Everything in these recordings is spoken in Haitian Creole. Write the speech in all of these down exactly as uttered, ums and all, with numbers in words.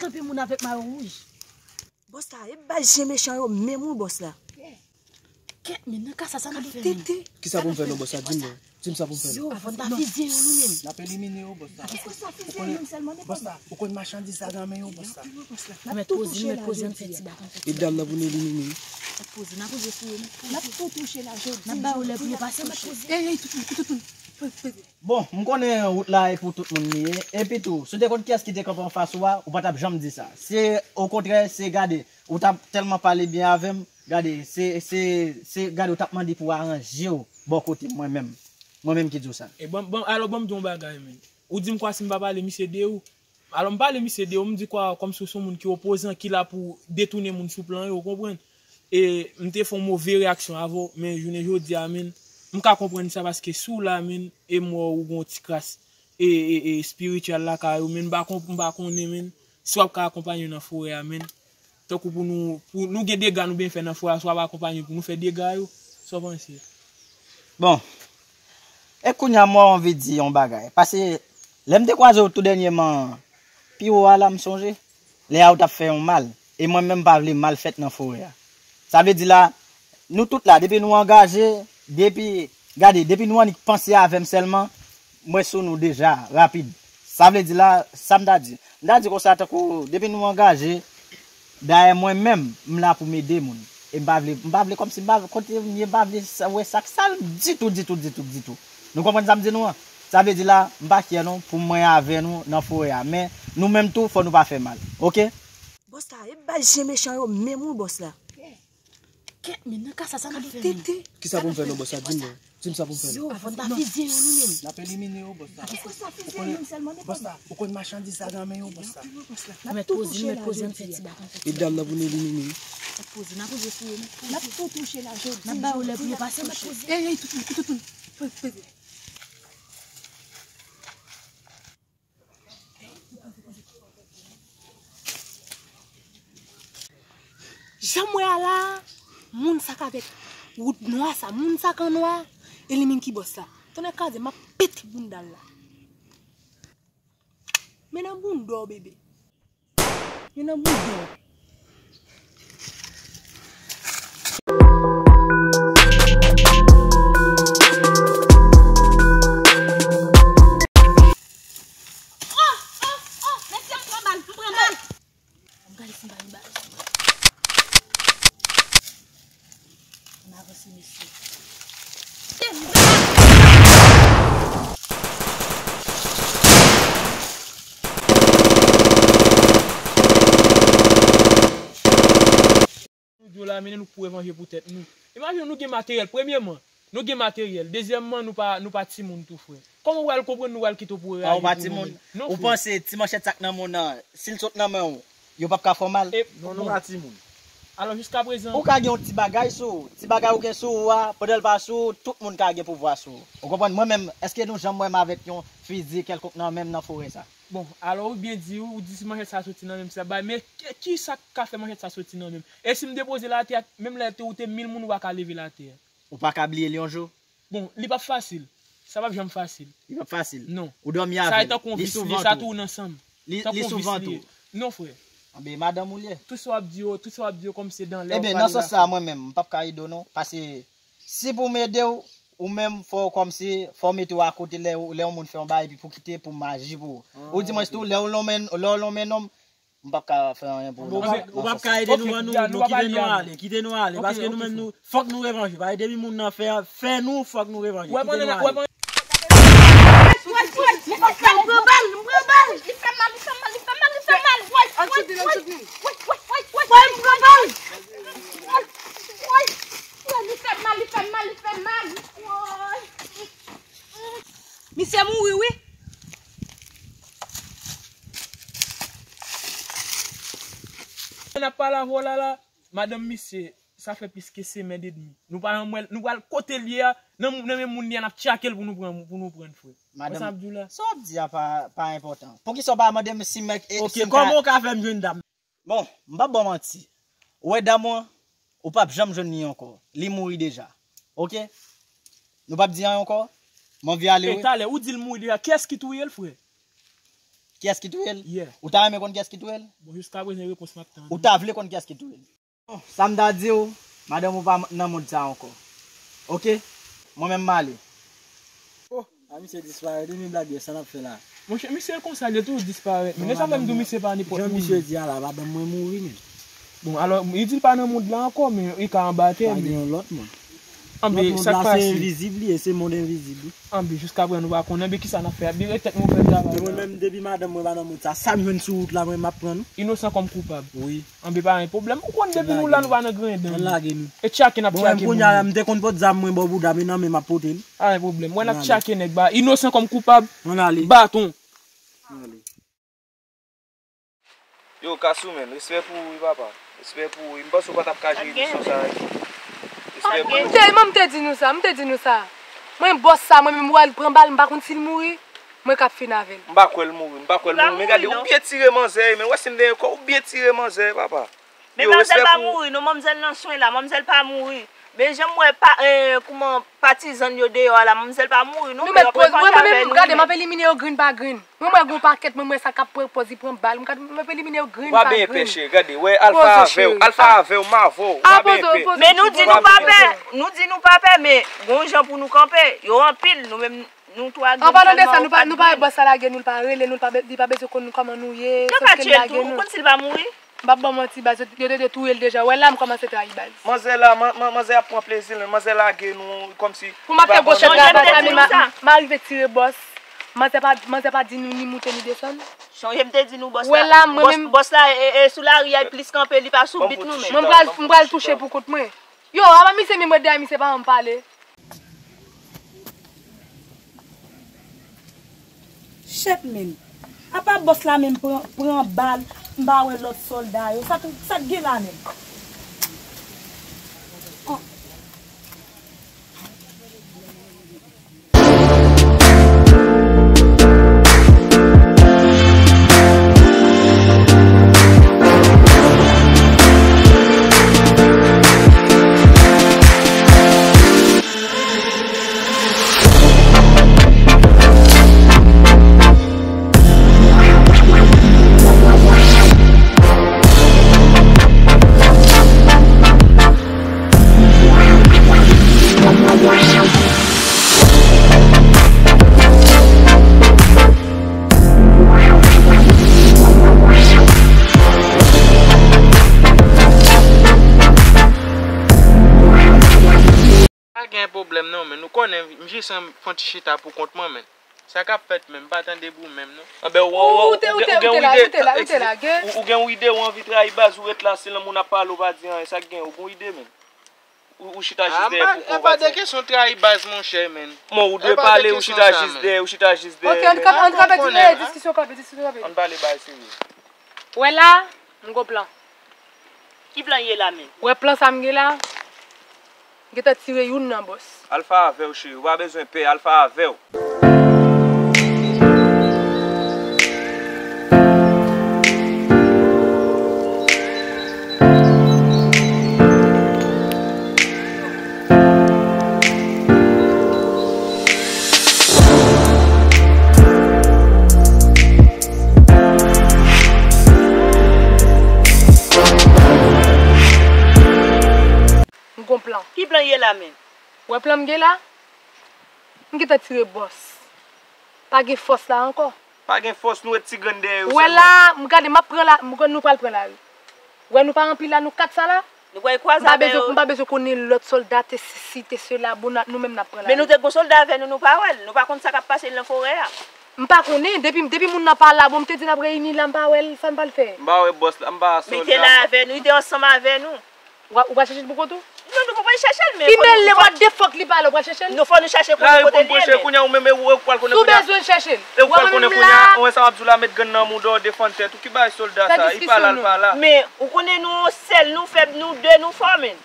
Kanpe moun avèk mayo wouj. Bòs la, e baz chen mechan yo menm wi bòs la. Kèt, men nan ka sa, sa n ap fè menm? Tete. Kisa pou m fè non bòs la? Di m non. Di m sa pou m fè non. Yo, fò n ta fizye yo nou menm. N ap elimine yo bòs la. Bòs la, fizye yo menm sèlman, bòs la. Ou konn machandiz sa nan men yo bòs la. N ap tou touche la jodi a. E dam nan pou nou elimine. N ap poze, n ap poze sou yo, n ap poze. N ap tou touche la jodi. N ap ba yo lè pou yo pase, mesye. Ey, ey, toutou, toutou. Bon, m konnen wout la e pou tout moun li ye. Epi tou, si w te konn kiyès ki te kanpe anfas ou a, ou pa t ap janm di sa. Se okontrè, se gade, ou t ap tèlman pale byen avè m, gade, se, se, se gade, ou t ap mande pou w aranje w bò kote m, mwen menm. Mwen menm ki di w sa. E bon, bon, alò, ban m di w yon bagay, men. Ou di m kwa si m pa pale misye de ou? Alò, m pale misye de ou, m di kwa kòmsi w se yon moun ki opozan, ki la pou detounen moun sou plan yo, ou konprann? E m te fè yon move reyaksyon avè w, men jounen jodi a, menn, m ka konprann sa paske si w la, menn, e m wè w gen yon ti kras e, e, e espirityèl lakay ou, menn, m pa konp-, m pa konnen, menn, si w ap ka akonpanye w nan forè a, menn. Tankou pou nou, pou nou gen dega nou byen fè nan forè a, si w ap akonpanye pou nou fè dega yo, sa w panse? Bon, e kounye a mwen anvi di yon bagay. Paske lè m te kwaze w tou dènyèman, pi wo a la m sonje, lè a ou t ap fè yon mal. E mwen menm m pa vle mal fèt nan forè a. Sa vle di la, nou tout la, depi nou angaje, depi, gade, depi nou annik panse avè m sèlman, mwen sou nou deja, rapid. Sa vle di la, sa m ta di. M ta di konsa tankou, depi nou angaje, dayè mwen menm, m la pou m ede moun. E m pa vle, m pa vle kòmsi m pa, kote m ye, m pa vle sa, wè sa k sal ditou, ditou, ditou, ditou. Nou konprann sa m di nou an? Sa vle di la, m pa fyè non, pou mwen avè nou nan forè a. Men, nou menm tou, fò nou pa fè mal. Oke? Bòs la, e baz chen mechan yo menm wi bòs la. Kèt, men nan ka sa, sa n ap fè menm? Kisa pou m fè non bòs la? Di m non. Di m sa pou m fè non. Yo, fò n ta fizye yo nou menm. N ap elimine yo bòs la. Bòs la, fizye yo menm sèlman, bòs la. Ou konn machandiz sa nan men yo bòs la. N ap tou touche la jodi a. E dam nan pou nou elimine. N ap poze, n ap poze sou yo, n ap poze. N ap tou touche la jodi a. N ap ba yo lè pou yo pase, mesye. Ey, ey, toutou, toutou. Jan m wè a la, moun sa k avèk wout nwa sa, moun sa k an nwa, e li menm ki bòs la. Tonnè kraze, m ap pete bounda l la. Men nan bounda w, bebe. Men nan bounda w. Oh, oh, oh, mesye, m pran bal, m pran bal. Gade si m pa gen bal. Ann avanse, mesye. Nou di w la, men nou pou revanje pou tèt nou. Imajine w, nou gen materyèl. Premyèman, nou gen materyèl. Dezyèmman, nou pa, nou pa timoun tou, frè. Kòman w pral konprann nou pral kite w pou reyaji pou nou menm? Non, frè. Ou panse ti manchèt sa k nan men w nan, si l sot nan men w, yo p ap ka fè w mal? E, non, nou pa timoun. Alò, jiskaprezan, ou ka gen yon ti bagay sou ou. Ti bagay ou gen sou ou a, pandan l pa sou ou, tout moun ka gen pouvwa sou ou. Ou konprann? Mwen menm, èske nou janm wè m avèk yon fizi kèlkonk nan men m nan forè sa? Bon, alò, ou byen di, ou di ti manchèt sa soti nan men m, se bay, men ki, ki sa k ka fè manchèt sa soti nan men m? E si m depoze l atè a, menm lè te, ou te mil moun, ou pa ka leve l atè a. Ou pa ka bliye l yon jou? Bon, li p ap fasil. Sa p ap janm fasil. Li p ap fasil? Non. Ou dòmi avè l? Li souvan tou? Sa e tankou yon vis, li sa tou nan san m. Li, li souvan tou? Non, frè. Anben, madanm ou l ye? Tout sa w ap di yo, tout sa w ap di yo kòmsi se dan lè w pale la. Ebyen, nan sans sa, mwen menm, m p ap ka ede w non. Paske si pou m ede w, ou menm, fò w kòmsi, fò w mete w akote lè, lè yon moun fè yon bagay, epi pou kite pou m aji pou ou. Ou di mwen tou, lè w lonmen, lè w lonmen nonm, m p ap ka fè anyen pou ou. Ou p ap, ou p ap ka ede nou, nou, nou kite nou ale, kite nou ale, paske nou menm nou, fòk nou revanje. Paske depi moun nan fè, fè nou, fòk nou revanje. Kite nou ale. Woy, woy, woy, m pran bal, m pran bal, m pran bal. Li fè mal, li fè mal, li fè mal, li fè mal. Woy, woy, woy, woy, woy, woy, m pran bal. Woy, woy, woy, li fè mal, li fè mal, li fè mal. Woy. Misye mouri, wi. N ap pale avè w la, la, madanm misye, sa fè plis ke semèn edmi. Nou pa janm wè l, nou pral kote l ye a, nan, nan men moun li a, n ap tchake l pou nou pran, pou nou pran l, frè. Madanm, sa w ap di w la? Sa w ap di a pa, pa enpòtan. Poukisa w pa mande m si m, e, si m ka... Ok, kòman w ka fè m jwenn dam? Bon, m p ap ba w manti. Ou wè dam ou an, ou p ap janm jwenn li ankò. Li mouri deja. Oke? Nou p ap di anyen ankò? M anvi ale, wi. E talè, ou di l mouri deja. Kiyès ki touye l, frè? Kiyès ki touye l? Yeah. Ou ta renmen konn kiyès ki touye l? Bon, jiska prezan, e repons m ap tann. Ou ta vle konn kiyès ki touye l? Bon, sa m ta di w, madanm ou pa nan mond sa ankò. Oke? Mwen menm m ale. Oh, a misye disparèt, wi, men blag yo, sa n ap fè la? Monchè, misye konsa, li toujou disparèt. Men sa menm di w, misye pa nenpòt moun. Jan misye di a la, madanm mwen mouri, men. Bon, alò, li di l pa nan mond la ankò, men li ka anba tè, men. Pa gen yon lòt mond. Anben, sa k pase? Lòt mond la, se envizib li ye, se mond envizib, wi. Anben, jiska prezan, nou pa konnen, anben, kisa n ap fè? Anben, tèt nou fè travay la. Mwen menm, depi madanm mwen pa nan mond sa, sa m jwenn sou wout la, mwen, m ap pran, wi. Inosan kòm koupab. Wi. Anben, pa gen pwoblèm. Ou konn depi nou la, nou pa nan griyen dan. Ann lage nou. E tchake n ap tchake moun yo. Mwen menm kounye a la, m te konn pot zam mwen bò bouda m, e nan men m ap pote l. Pa gen pwoblèm. Mwen n ap tchake nèg ba. Inosan kòm koupab. Ann ale. Baton. Ann ale. Yo, Kasou, men, respè pou ou, wi, papa. Respè pou ou, wi. M panse ou pa t ap ka jere misyon sa a, wi. Respè pou ou. M te, mwen, m te di nou sa, m te di nou sa. Mwen, bòs sa, mwen menm, wè l pran bal, m pa konn si l mouri, mwen k ap fin avè l. M pa kwè l mouri, m pa kwè l mouri. Men gade, ou byen tire manzè, men wè si m te gen kò, ou byen tire manzè, papa. Men manzèl pa mouri, non, manzèl nan swen la, manzèl pa mouri. Men jan m wè pa, eh, kouman patizan yo deyò a la, manzèl pa mouri, non, men yo ap repanche avè nou, men. Gade, m ap elimine yo grenn pa grenn. Mwen, mwen gon pakèt, mwen, mwen sa k ap pran pòz, li pran bal. Mwen, gade, mwen ap elimine yo grenn pa grenn. Ou pa benyen pè, cheri, gade, wè, Alfa avè w, Alfa avè w, m avè w, ou pa benyen pè. Men nou di nou pa pè, nou di nou pa pè, men gon jan pou nou kanpe, yo anpil, nou menm, nou twa grenn sèlman, nou pa wè bòs la lage nou, li pa rele nou, li pa be-, li pa bezwen konn kòman nou ye, sòske l lage nou. Ou konn si l pa mouri? M p ap ba w manti, baz, yo, yo te dwe touye l deja. Wè la, m kòmanse trayi, baz. Manzè la, man-, man-, manzè ap pran plezi l, manzè lage nou kòmsi. Pou m ap fè gwo chèf travay sa, men m a-, m arive tire bòs. Manzè pa, manzè pa di nou ni moute ni desann. Sonje m te di nou bòs la, bòs, bòs la, e, e, sou lari a, l plis kanpe, li pa sou bit nou menm. Mwen, m pral, m pral touche pou kont mwen. Yo, apa misye menm, mwen dèyè misye pa janm pale. Shit, men. Apa bòs la menm pran, pran bal, m pa wè lòt sòlda yo. Sa k, sa k gen la menm? Oh. Pa gen pwoblèm non, men nou konnen m jis fè yon ti chita pou kont mwen, men. Sa k ap fèt, men? M pa tande bri menm, non. Anben, ou, ou, ou, ou gen, ou gen yon ide, ou, ou gen yon ide, ou anvi trayi baz, ou ret la, si lanmou n ap pale, ou pa di anyen, sa k gen, ou gen yon ide, men. Ou, ou chita jis dèyè pou kont ou, pa di anyen. E pa de kesyon trayi baz, monchè, men. Bon, ou dwe pale, ou chita jis dèyè, ou chita jis dèyè, men. Ok, ann kanpe, ann kanpe, diskisyon kanpe, diskisyon kanpe. Ann pale bagay serye. Wè la, m gon plan. Ki plan ye la menm? Wè plan sa m gen la? M gentan tire youn nan bòs. Alfa avè w, cheri. Ou pa bezwen pè, Alfa avè w. M gon plan. Ki plan ye la menm? Wè plan m gen la? M gentan tire bòs. Pa gen fòs la ankò. Pa gen fòs, nou ret ti grenn dèyè yo sèlman. Wè la, m gade, m ap pran la, m, nou pral pran lari. Wè nou pa anpil la, nou kat sa la. Nou pral kwaze avè yo. M pa bezwen, m pa bezwen konnen lòt sòlda, te sesi, te sela, bon, nou menm n ap pran lari. Men nou te gon sòlda avè nou, nou pa wè l. Nou pa konn sa k ap pase nan forè a. M pa konnen, depi, depi moun nan pa la, bon, m te di n ap reyini la, m pa wè l, sa n pral fè? M pa wè bòs la, m pa sòlda. Men li te la avè nou, li te ansanm avè nou. Ou pral chèche l pou kont ou? Non, nou pa pral chèche l, men. Pi bèl, what the fuck, li pa la, ou pral chèche l? Non, fò nou chèche konnen kote l ye, men. Kounye a, ou menm, e ou, e ou pral konnen kounye a. Se ou bezwen chèche l. E ou pral konnen kounye a, ou wè sa m ap di w la, met grenn nan mouda w, defann tèt ou, ki bagay sòlda sa, li pa la, li pa la. Men, ou konnen nou sèl, nou fèb, nou de, nou fò, men.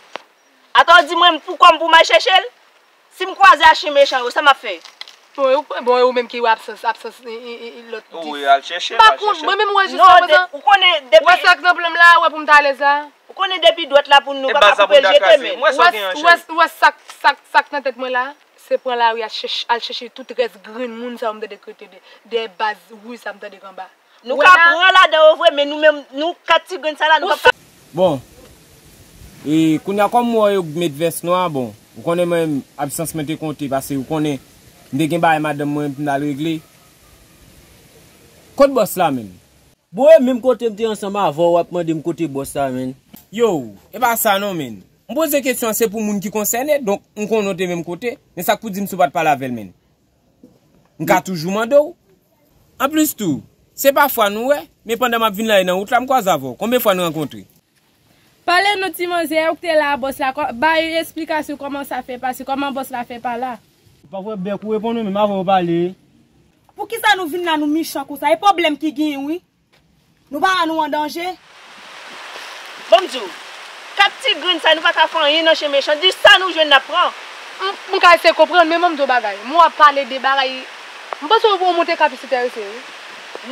Atò, di mwen, pou kò m pou m al chèche l? Si m kwaze ak chen mechan yo, sa m ap fè? Bon, e ou, bon, e ou menm ki wè absans, absans, e, e, e, e, lòt dis. Wi, al chèche l, al chèche l. M pa konn, mwen menm, wè, jiska prezan. Non, de, ou konnen depi. Wè sa k nan plan m la, wè pou m ta alèz la. Ou konnen depi dwèt la pou nou pa ka koupe l jete, men. Wè, wè, wè sa k, sa k, sa k nan tèt mwen la, se pran lari al chèche, al chèche tout rès grenn moun sa yo m tande k rete de, dèyè baz wouj sa m tande k anba. Nou ka pran ladan yo vre, men nou menm, nou kat ti grenn sa la, nou p ap ka. Bon, e kounye a kòm m wè yo met vès nwa, bon, ou konnen mwen, absans mwen te konte, paske ou konnen, m te gen bagay madanm mwen pou m t al regle. Kot bòs la menm? Bon, e menm kote m te ansanm avè w, w ap mande m kote bòs la, menn. Yo, e pa sa non, menn. M poze kesyon an, se pou moun ki konsène, donk m konnen w te menm kote, men sa k pou di m si w pa t pale avè l, menn? M ka toujou mande w. Anplis tou, se pa fwa nou wè, men pandan m ap vin la e nan wout la, m kwaze avè w. Konbyen fwa n rankontre? Pale non ti manzè, ou k te la a bòs la, kò- bay esplikasyon kòman sa fè pase, kòman bòs la fè pa la. Ou pa wè bèk ou reponn ou menm avan ou pale. Poukisa nou vin la nou mechan konsa? E pwoblèm ki genyen wi. Nou pa wè nou an danje? Ban m di w, kat ti grenn sa nou pa ka fè anyen nan chen mechan, di sa nou jwenn n ap pran. M, m ka eseye konprann, men ban m di w bagay. Mwen w ap pale de bagay, m panse w, w monte kapasitè rese wi.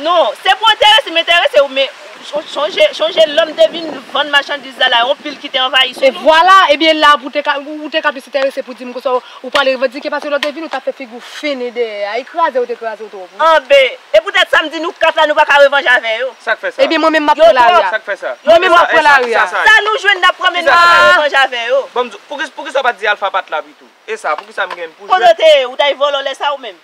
Non, se pou enterese m enterese w, men chonje, chonje lè m te vin vann machandiz la la, yon pil ki te anvayi sou nou. E vwala, ebyen la pou te ka, ou te kapasitè rese pou di m konsa w, ou pral revandike paske lè w te vin ou t ap fè figi w fennen dèyè a, e kraze ou te kraze w twòp wi. Anben, e poutèt sa m di nou kat la nou pa ka revanje avè yo. Sa k fè sa? Ebyen mwen menm m ap pran lari a. Sa k fè sa? Mwen menm m ap pran lari a. Sa nou jwenn n ap pran men nou pa ka revanje avè yo. Bon, m di w, poukisa, poukisa w pa t di Alpha pa t la pito? E sa, poukisa m gen pou jwe? Kote w te ye? Ou t al vòlò lè sa ou menm?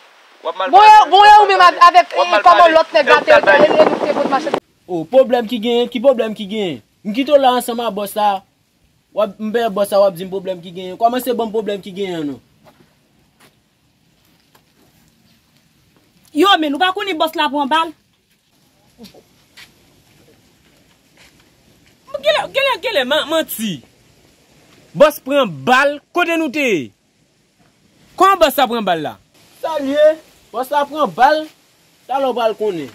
W ap mal pale. Bon, e ou menm avèk kòman lòt nèg la te, e nou te pot machandiz. Oh, pwoblèm ki genyen? Ki pwoblèm ki genyen? M kite w la ansanm a bòs la. W ap, m pè bòs la, w ap di m pwoblèm ki genyen. Kòmanse ban m pwoblèm ki genyen an non. Yo, men nou pa konnen bòs la pran bal? Genlè, genlè, genlè, man-, manti. Bòs pran bal, kote nou te ye? Kòman bòs la pran bal la? Sa l ye? Bòs la pran bal? Talè w pral konnen.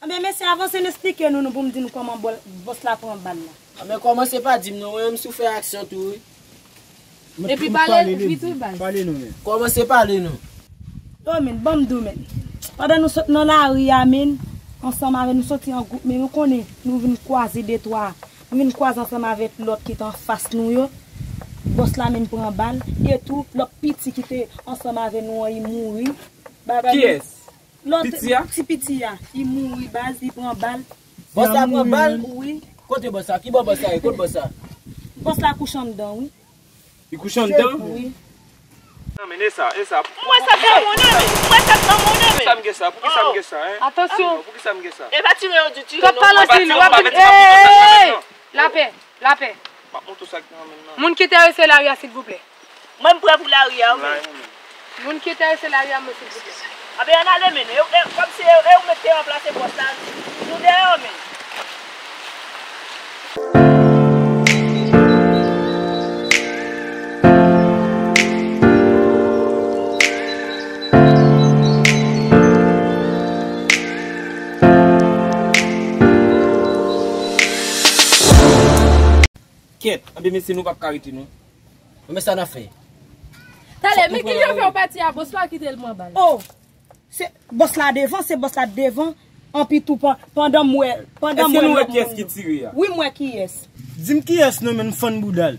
Anben mesye, avanse n esplike nou, nou pou m di nou kòman bò-, bòs la pran bal la. Anben kòmanse pa di m non, mwen menm si w fè aksyon tou wi. Epi pale vit wi baz. Pale non men. Kòmanse pale non. Yo men, ban m di w men. Pandan nou sot nan lari a men, ansanm avè nou soti an gwoup men nou konnen nou vin kwaze de twa. Nou vin kwaze ansanm avèk lòt ki te anfas nou yo. Bòs la men pran bal. E tou, lòt piti ki te ansanm avè nou an, li mouri. Bagay yo. Kiyès? Lòt ti piti a? Ti piti a, li mouri baz, li pran bal. Bòs la pran bal? Wi. Kote bòs la? Ki bò bòs la ye? Kot bòs la? Bòs la kouche anndan wi. Li kouche anndan? Wi. Non men e sa, e sa. Mwen sa k nan mounen men. Mwen sa k nan mounen men. Poukisa m gen sa? Poukisa m gen sa, en? Atansyon. Poukisa m gen sa? E pa tire yo di tire non. Twòp pale anpil, w ap vin, ey! Lapè. Lapè. M ap montre w sa k nan men m nan. Moun ki enterese lari a silvouplè. Mwen m prè pou lari a wi. Moun ki enterese lari a mwen silvouplè. Anben ann ale men. E, e, kòmsi e, e ou menm te ranplase bòs la. Nou dèyè w men. Kèt, anben mesye nou p ap ka rete non. Men sa n ap fè. Talè, men kijan fè w pati a bòs la kite l pran bal? Oh! Se bòs la devan, se bòs la devan. Anpi tou pa-, pandan m wè, pandan m wè lòt moun. Èske nou wè kiyès ki tire a? Wi, m wè kiyès. Di m kiyès non men m fann bouda l.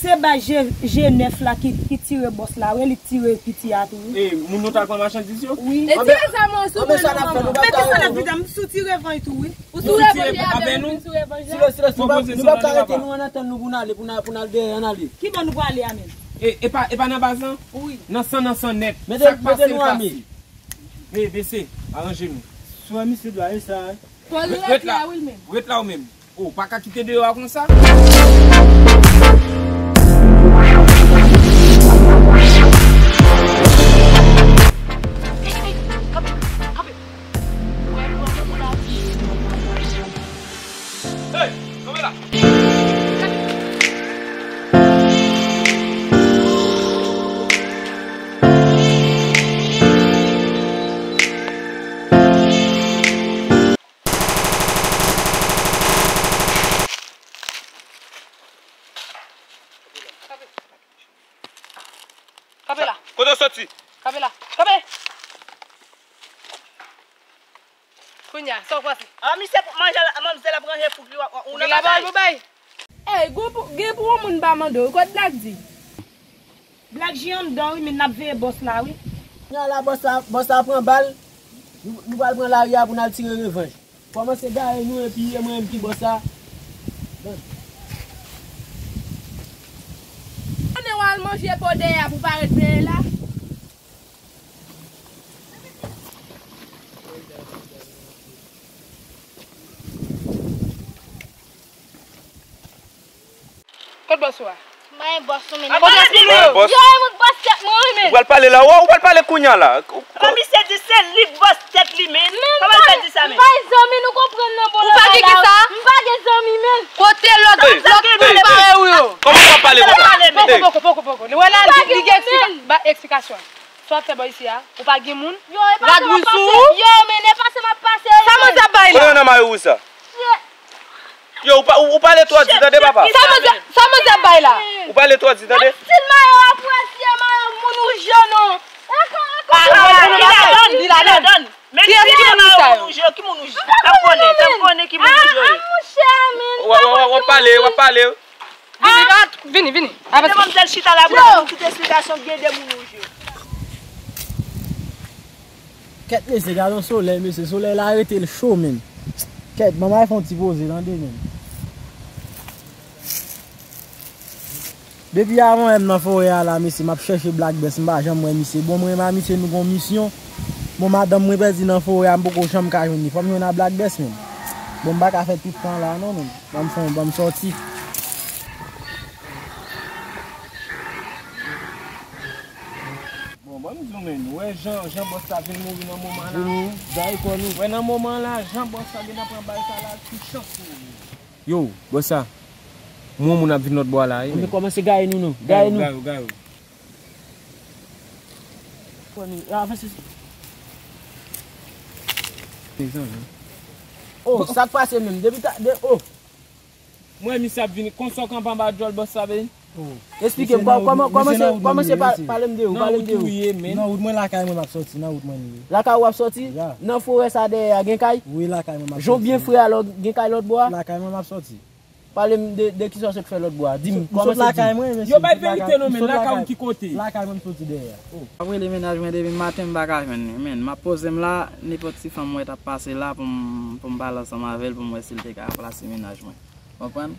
Se baz G, G nèf la ki, ki tire bòs la, wi, li tire piti a tou wi. E, moun nou t al pran machandiz yo? Wi. E tire zam ou sou mwen non manman. Men kisa n ap fè, nou p ap ka rete non. Ou sou revanj tou wi. Ou sou revanj avè nou? Silans, silans, nou p ap, nou p ap ka rete, nou ann atann nou pou n ale, pou n a-, pou n al dèyè, ann ale. Ki bò nou prale a menm? E, e pa, e pa nan baz lan? Wi. Nan san, nan san nèt. Sa k pase l pase. E, mesye, aranje nou. Sou misye dwa e sa. Fò l ret la wi l menm. Ret la ou menm. Ou pa ka kite deyò a konsa. Hey, kanpe la. Kanpe la. Kote w soti? Kanpe la. Kanpe! Kounye a, sa w panse? A, misye, manzè, manzè ap ranje fouk li, w ap, ou nan bagay. Ey, gen pou, gen pou yon moun pa mande w, kot Black di? Black G anndan wi, men n ap veye bòs la wi. Kounye a la, bòs la, bòs la pran bal. Nou, nou pral pran lari a pou n al tire revanj. Kòmanse gaye nou epi e mwen menm ki bòs la. Konnen w al manje po dèyè a pou pa ret benyen la. Kot bòs ou a? M pa gen bòs non, men. Kote esplik mwen yo? Bòs. Yo, e mwen k bòs tèt mwen, wi, men. Ou pral pale la, ou, ou pral pale kounya la. Kòman misye di se li k bòs tèt li, men? Kòman l fè di sa, men? M pa gen zanmi, nou konprann nan bon. Ou pa gen kisa? M pa gen zanmi, men. Kote lòt, lòt moun parèy ou yo? Kòman w ap pale konsa? Poko, poko, poko, poko. Nou wè la, li, li gen eksplika-, ba eksplikasyon. Sa w ap fè bò isi a? Ou pa gen moun? Yo, e pa sa m ap pase. Yo, men e pa sa m ap pase. Sa manzè ap bay la? Kote nan mayo wouj sa? Yo, ou pa, ou, ou pale twò di, tande, papa. Sa manzè, sa manzè ap bay la? Ou pale twò di, tande. Stil mayo a pou wè si e mayo moun wouj yo non. Li ladann. Men ki moun wouj sa yo? Ki moun wouj? Fè m konnen, fè m konnen ki moun wouj yo ye. W ap, w ap, w ap pale, w ap pale. Vini, vini, vini. Kite manmzèl chita la pou nou tout esplikasyon gen de moun wouj yo. Kèt mesye, gade yon solèy mesye, solèy la rete l cho menm. Kèt, ban m al fè yon ti poze tande menm. Depi avan yè m nan forè a la mesye, m ap chèche Black Best, m pa janm wè misye. Bon, mwen renmen misye, nou gon misyon. Bon, madanm mwen pèdi nan forè a, m poko janm ka jwenn li. Fò m jwenn a Black Best menm. Bon, m pa ka fè tout tan la non menm. Ban m fè yon, ban m sòti. Bon, ban m di w, men, ou wè jan, jan bòs la vin mouri nan moman la. Vini, gaye kò nou. Wè nan moman la, jan bòs la gentan pran bal sa la, ki chans pou ou, men. Yo, bòs la, m wè yon moun ap vin lòt bò a la, wi, men. Kòmanse gaye nou, non. Gaye nou. Gaye w, gaye w. Avanse. Oh, sa k pase menm? Depi ta, de, oh. Mwen, misye ap vini. Konsa w kanpe anba djòl bòs la, beni? Esplike m, kòman, kòman se, kòman se, pale m de ou, pale m de ou. Nan wout mwen, lakay mwen m ap sòti, nan wout mwen li ye. Lakay ou w ap sòti? Nan forè sa dèyè a, gen kay? Wi, lakay mwen m ap sòti. Jan w byen fre a, gen kay lòt bò a? Lakay mwen m ap sòti. Pale m de, de kisa w sot fè lòt bò a. Di m, kòman se di m? Yo bay verite non, men lakay ou ki kote? Lakay mwen m soti dèyè a. Oh. M ap rele mennaj mwen depi maten, m pa ka jwenn li, men. M ap poze m la, nenpòt ti fanm m wè t ap pase la pou m, pou m pale ansanm avè l, pou m wè si l te ka ranplase mennaj mwen. Konprann?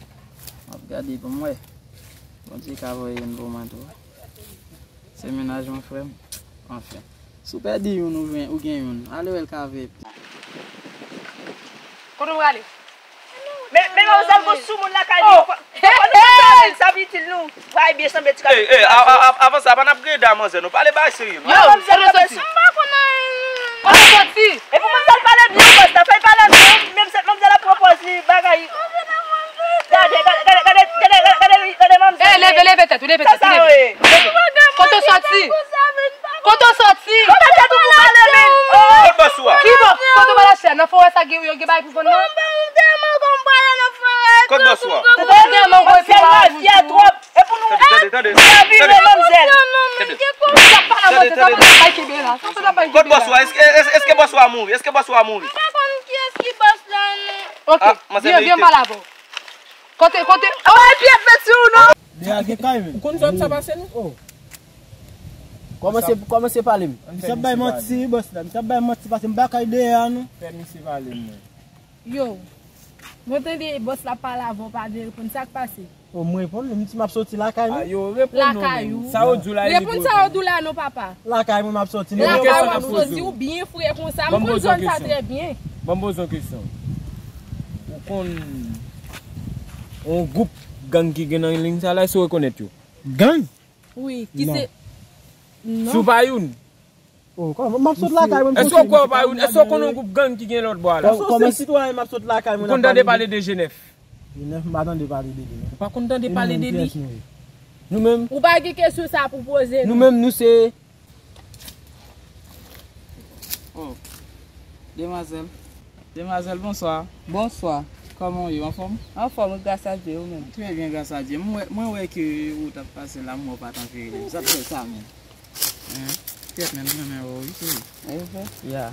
M ap gade pou m wè. Bondye ka voye youn pou mwen tou. Se mennaj mwen, frè m. Anfen. Si w pèdi youn, ou gen, ou gen youn. Ale wè l ka veye. Kote w prale? Men, men manmzèl gon soumoun lakay li. Fò nou konn sa, sa ap itil nou. Vay byen sanble ti kay. Ey, ey, a, a, a, avan sa, pa n ap greda manzè, nou pale bagay serye, non. Yo, kote w soti? M pa konn anyen. Kote w soti? Epi manzèl pale byen, bòs la, fè l pale byen. Menm sèt manzèl ap pran pòz li, bagay. Gade, gade, gade manzèl. Ey, leve, leve tèt ou, leve tèt ou, leve. Kote w soti? Kote w soti? Kote tèt ou pou pale, men? Kot bòs ou a? Ki bòs? Kote w pral achte a? Nan forè sa gen, yo gen bagay pou vann nan? Kot bòs ou a? Ou pral gen mango epi w a. Tande, tande, tande. Tande. Tande. Tande, tande. Kot bòs ou a? Èske, èske, èske bòs ou a mouri? Èske bòs ou a mouri? M pa konn kiyès ki bòs la, non. Ok, vyen, vyen m pale avè w. Kote, kote? Ay, pyèt mèt sou ou, non. Deja gen kay, men. Ou konn zòn sa pase, non? Oh. Kòmanse, kòmanse pale m. Misye ap bay manti, bòs la. Misye ap bay manti, pase m pa kay dèyè a, non. Fè misye pale, mwen. Yo, mwen tande bòs la pale avè w, pa vle reponn, sa k pase? Oh, mwen reponn li, m di m ap soti lakay mwen. Ah, yo, reponn non, men. Sa yo di w la, e li poze. Reponn sa yo di w la non, papa. Lakay mwen m ap soti. Lakay w ap soti, ou byen fre konsa, m konn zòn sa trè byen. Ban m poze w kesyon. Ou konn yon gwoup gang ki gen nan liy sa la, èske w rekonèt yo? Gang? Wi, ki se, non. Si w pa youn. Oh, kòman? M ap sot lakay mwen. Èske w kwè w pa youn? Èske w konn yon gwoup gang ki gen lòt bò a la? Èske w se sitwayen m ap sot lakay mwen? Ou konn tande pale de G nèf? G nèf, m pa tande pale de li, non. Ou pa konn tande pale de li? Nou menm. Ou pa gen kesyon sa pou poze nou. Nou menm, nou se. Oh. Demwazèl. Demwazèl, bonswa. Bonswa. Kòman w ye? Anfòm? Anfòm, wi, gras a Dye, ou menm? Trè byen, gras a Dye. Mwen wè, mwen wè ke ou t ap pase la, m wè w pa t anvi rele m. Sa t fè sa menm? Hein? Kèt, men, m renmen wè w, wi, cheri. E vre? Ya.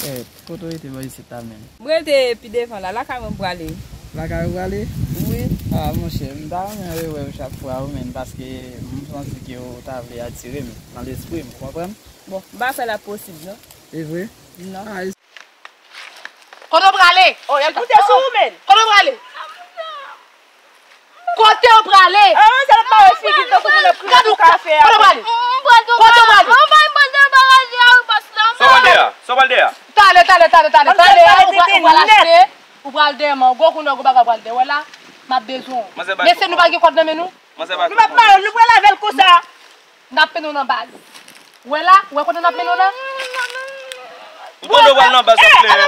Eh, kote w rete bò isit la menm? M rete pi devan la, lakay mwen m prale. Lakay ou prale? Wi. Ah, monchè, m ta renmen rewè w chak fwa, wi, menm, paske m santi ke w ta vle atire m nan lespri m, ou konprann? Bon, m pa fè l ap posib, non. E vre? Non. Kote w prale? Oh, y ap moute sou ou, men. Kote w prale? Kote w prale? Ah, manzèl ap mare figi l tankou moun ap kriye sou kafe a. Kote w prale? Kote w prale? Sa w pral dèyè a? Sa w pral dèyè a? Tale, tale, tale, tale, tale. Ou pral achte, ou pral dèyè mango, kounye a gwo bagay pral dèyè. Wè la, m ap bezwen w. Mesye, nou pa gen kòd nan men nou? Nou p ap mare, nou pral avè l konsa. N ap mennen w nan baz. Ou wè la? Ou wè kote n ap mennen w la? Ou tande w pral nan baz ap plenyen.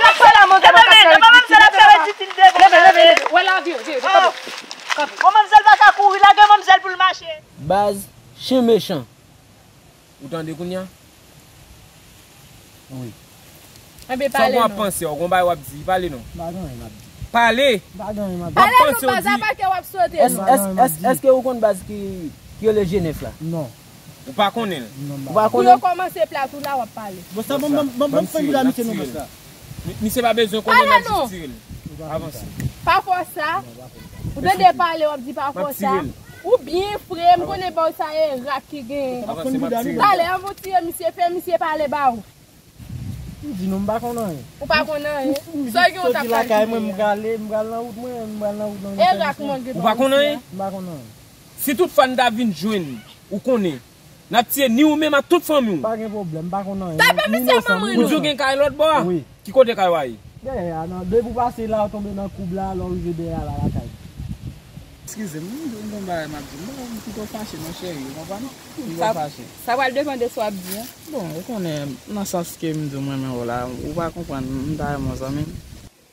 Leve, leve, leve. Ou wè la, vire, vire, vire, kanpe. Kanpe. Bon, manmzèl pa ka kouri, lage manmzèl pou l mache. Baz, chen mechan. Ou tande kounye a? Wi. Enben, pale non. Sa w ap panse, w gon bagay w ap di, pale non. M pa gen anyen m ap di. Pale! M pa gen anyen m ap di. Pale non, baz, apa ke w ap sote non. Èske ou konn baz ki, ki rele Jenèf la? Non. Ou pa konnen l? Non, m pa konnen. Pou yo kòmanse plat ou la, w ap pale. Bon, sa, ban m, ban m, ban m fè yon bout a misye non, baz la. Misye pa bezwen konnen, n ap jis tire l. Avanse. Pa fè sa. Ou tande pale, w ap di pa fè sa. Ou byen fre, m konnen ba w sa e rak ki genyen. Talè an, w tire misye, fè misye pale ba ou. M di nou, m pa konn anyen. Ou pa konn anyen? Sa gen yon tap lakay mwen, m prale, m pral nan wout mwen, m pral nan wout nan. E rak mwen gen. Ou pa konn anyen? M pa konn anyen. Si tout fwa n ta vin jwenn ou, konnen, n ap tiye ni ou menm ak tout fanmi w. Pa gen pwoblèm, m pa konn anyen. Tape misye manman nou. Ou di w gen kay lòt bò a? Wi. Ki kote kay ou a ye? Dèyè a, nan, depi w pase la, w tonbe nan koub la, lè w rive dèyè a, la lakay. Eskize m, m, m gon bagay m ap di w. M pito fache, non, cheri, ou konprann? M pito fache. Sa pral depann de sa w ap di an. Bon, ou konnen, nan sans ke m di w m renmen w la, ou pa konprann, m ta renmen w zanmi m.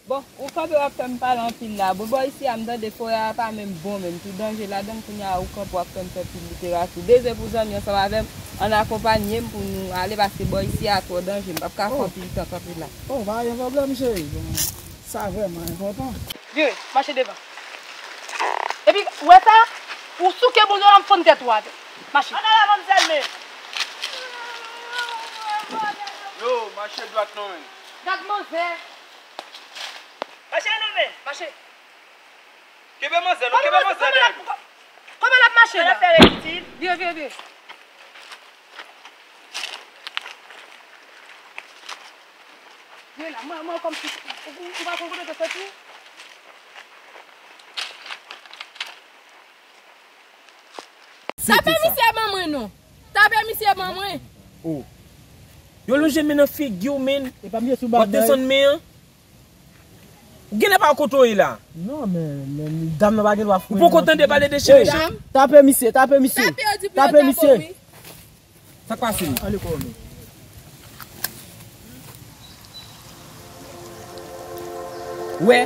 Bon, ou kanpe w ap fè m pale anpil la. Bon, bò isi a, m tande forè a pa menm bon menm, tou danje ladan l, kounye a ou kanpe w ap fè m fè pil literati. Dezwe pou zanmi ansanm avè m, ann akonpanye m pou nou ale, paske bò isi a twò danje, m p ap ka fè anpil tan kanpe la. Oh, pa gen pwoblèm, cheri. Bon, sa vrèman enpòtan. Vire, mache devan. Epi, ou wè sa? Ou souke moun yo, m fann tèt ou avè. Mache. Ann ale, manmzèl, men. Yo, mache dwat non, men. Gad manzè. Mache non, men. Mache. Kenbe manzè non, kenbe manzè dèyè nou. Kòman l ap mache la? Vire, vire, vire. Vire la, mwen, mwen kòmsi, ou, ou pa konn kote w te soti? Tape misye ban mwen non. Tape misye ban mwen. Oh. Yo lonje men nan figi w, men. W ap desann men an. Ou genlè pa kote w ye la. Non, men, men, dam nan pa gen dwa fouye. Ou poko tande pale de chen mechan? Tape misye, tape misye. Tape misye. Sa k pase? Ale kò nou. Wè.